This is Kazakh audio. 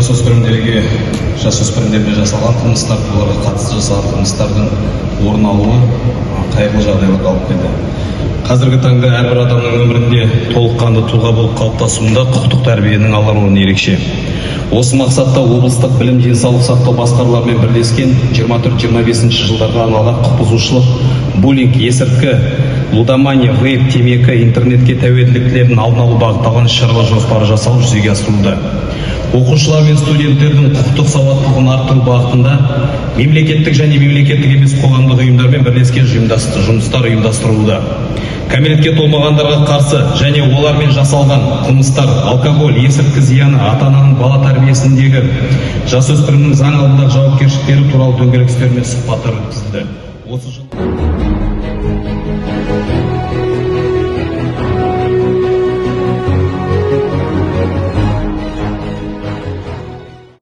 Жасөспірімдерге жасалған қылмыстар, оларға қатысты жасалған қылмыстардың орын алуы қайғылы жағдайларға алып келді. Қазіргі таңда әрбір адамның өмірінде толыққанды тұлға болып қалыптасуында құқықтық тәрбиенің алар орны ерекше. Осы мақсатта облыстық білім, денсаулық сақтау басқармаларымен бірлескен 24-25 жылдарға арналған құқық бұзушылық, буллинг, есірткі, лудомания, вейп, темекі, интернетке тәуелділіктердің алдын алу бағытталған іс-шаралар жоспары жасалып, жүзеге асырылуда. Оқушылар мен студенттердің құқықтық сауаттылығын арттыру бағытында мемлекеттік және мемлекеттік емес қоғамдық ұйымдармен бірлескен жұмыстар ұйымдастырылуда. Кәмелетке толмағандарға қарсы және олармен жасалған қылмыстар, алкоголь, есірткі зияны, ата ананың бала тәрбиесіндегі, жасөспірімнің заң алдындағы жауапкершіліктері туралы дөңгелек үстел мен сұхбаттар өткізілді. Осы жыл